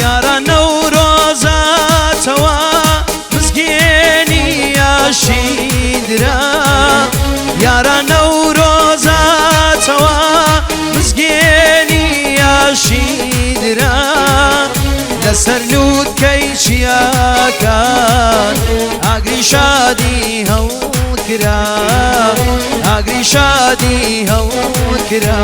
یارە نەورۆزاتەوە مزگێنی یاشیدرا، یارە نەورۆزاتەوە مزگێنی یاشیدرا، لەسەر لووتکەی چیاکان ئاگری شادی هەڵکرا، ئاگری شادی هەڵکرا.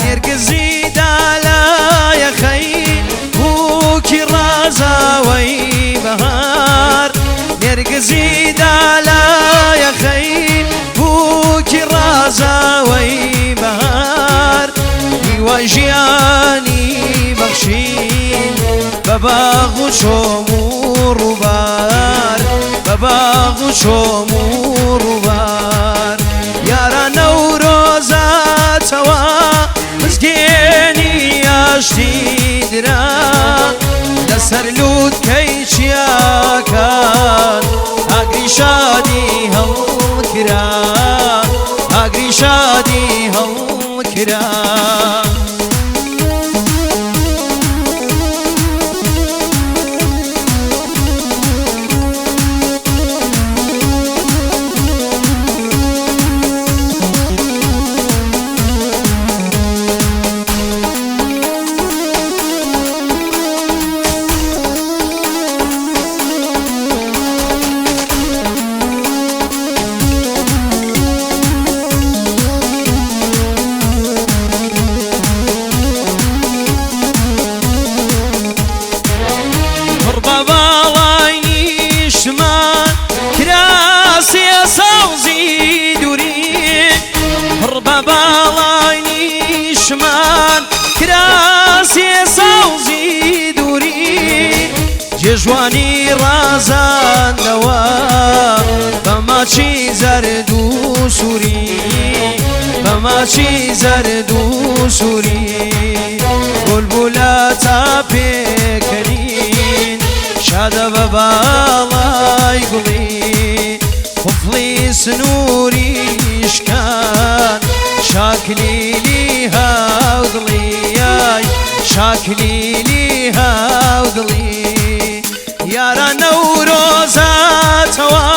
نێرگزی دالایە خەی بووکی ڕازاوەی بەهار، نێرگزی دالایە خەی بووکی ڕازاوەی بەهار، هیوای ژیانی بەخشین بە باغ و چۆم و ڕووبار، بە باغ و چۆم و ڕووبار. یارە نەورۆزاتەوە مزگێنی ئاشتی درا، لەسەر لووتکەی چیاکان ئاگری شادی هەڵکرا، ئاگری شادی هەڵکرا. پڕ بە باڵای نیشتمان کراسی سەوزی دووری، پڕ بە باڵای نیشتمان کراسی سەوزی دووری، جێژوانی ڕازاندەوە بە ماچی زەرد و سووری، بە ماچی زەرد و سووری. بولبولە تا پێکەنین شادە بە باڵای گوڵی، قفڵی سنووری شکان شاکلیلی هاودڵی، یای شاکلیلی هاودڵی. یارە نەورۆزاتەوە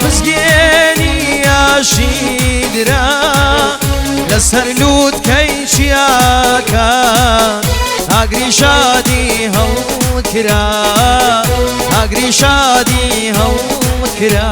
مزگێنی یاشیدرا، لەسەر لووتکەی چیاکان ئاگری شادی هەڵکرا، ئاگری شادی هەڵکرا.